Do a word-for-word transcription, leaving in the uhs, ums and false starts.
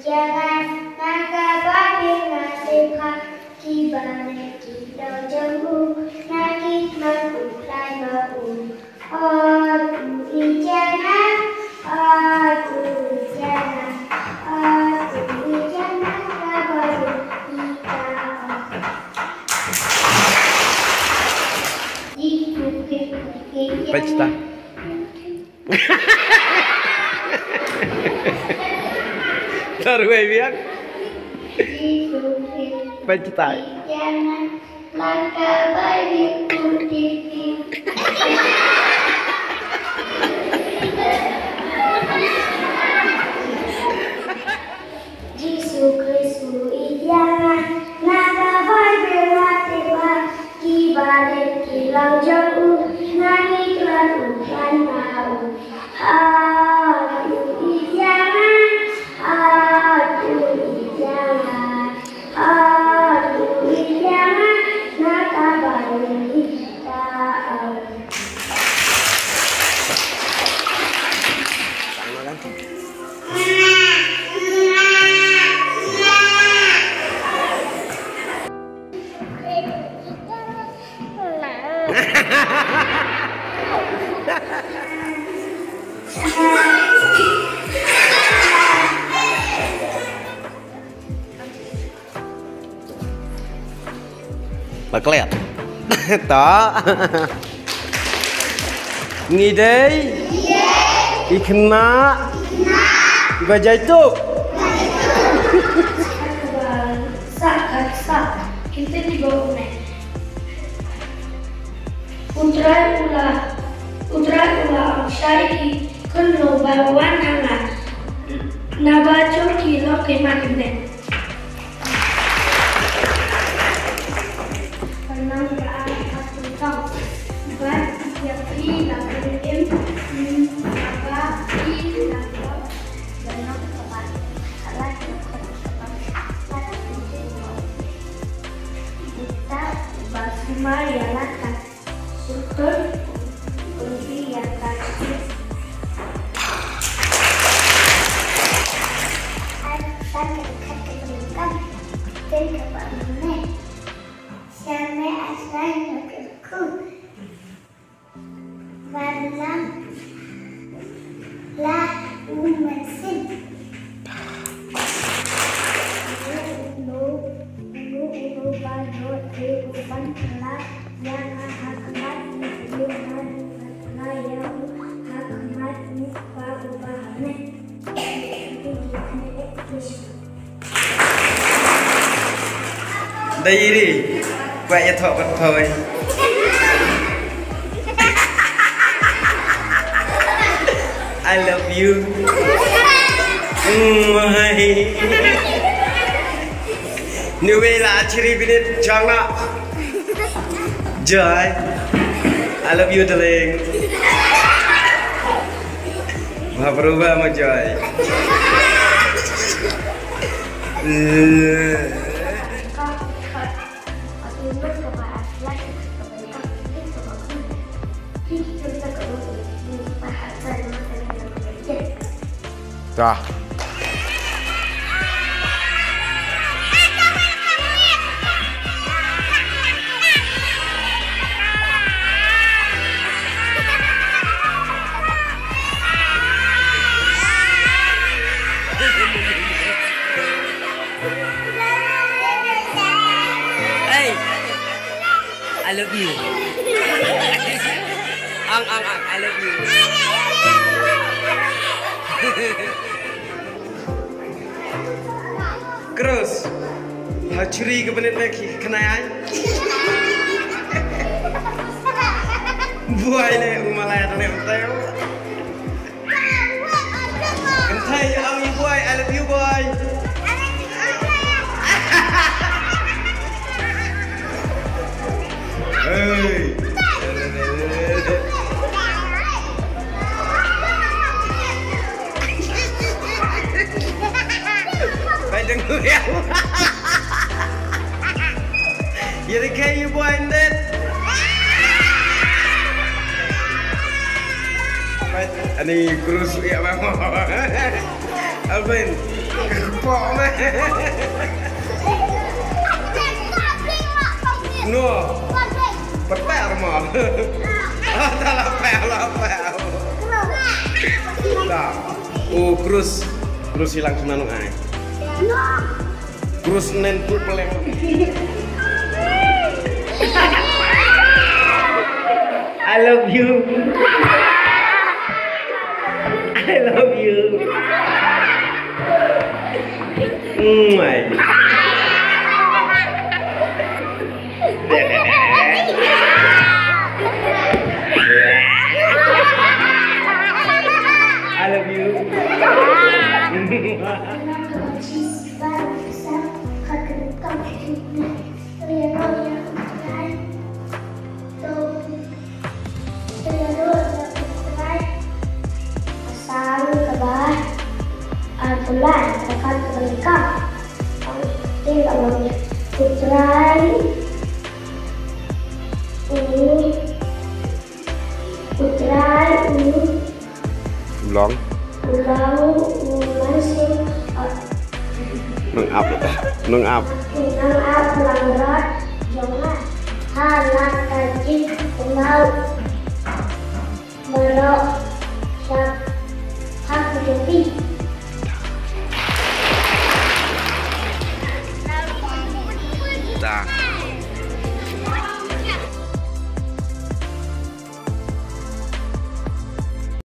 Ïa nga, na ka Baibl nga tip ha ki barit ki long jong u, na ki khlad u khlaiñ ma u. Ot u ïeit ïa nga, ot u ïeit ïa nga, ot u ïeit ïa nga, ka Baibl ki ta ong. Jisu Khrist u ïeit ïa nga. Peit ta. Tar wei biang. Peit kitai. Jisu Khrist u ïeit ïa nga, na ka Baibl nga tip ba ki barit ki long jong u, na ki khlad u khlaiñ ma u. Ha u ïeit ïa nga, ha u ïeit ïa nga, ha u ïeit ïa nga, na ka Baibl ki ta ong. Ba klet. Ta. Ngi dei i khynnah ba jai tuk. Sa, sa, sa. Kynthei ni ba u ne. U Trai u la, u Trai u la ong sha ki khun nongwei ba wan ha nga, naba jong ki long ki ma ki ne. Ka nang ka ai ka tu tong. Bad ïa phi la phi im, im, ba phi la phi. Ka nang ka ba, ka la ki ka ba, ka la ki ka ba. Kita ba sumar ïa la ka. Syukur, kunci ïa ka. Ai, tan ka khat ka lengkap. Ten ka ba mene. Same asai na ka ku. Balang la u mynsiem. Uno, uno, uno, ba no, te, u, ban, la, ya, ha, ha, khmat, ni, u, na, na, na, ya, u, ha, khmat, ni, ba, u, ba, ha, ne. Dei ri, kwah ïathoh pat thoi. I love you. Mwah. Ni wei la chiri binit chang na. Joy, I love you, darling. Mahaprabhu mo Joy. Ta. Hey, I love you. Ang, ang, ang, I love you. Cross. Ha churi ka banet me ki khnai ai. Buai ne u malai ne u tayo. Kynthei, ang i buai, I love you, buai. Hey. Bai deng ya. Ya de kai, i buai, ndet. Ani kurus ya bang. Alvin. Pok me. No. Petar mo. Tala pe, la pe. Da. Oh, Cruz. Cruz hilang semnanung ai. Cruz nen tu peleng. I love you. I love you. Mwah. I love you. Sang kaba ar pula, takat kaba lengkap. Ang tin ka long. U Trai u, U Trai u Long. U long u mynsiem, uh, nang ap, nang ap, nang ap langbrot jong nga. Ha la ka jingpynlong baroh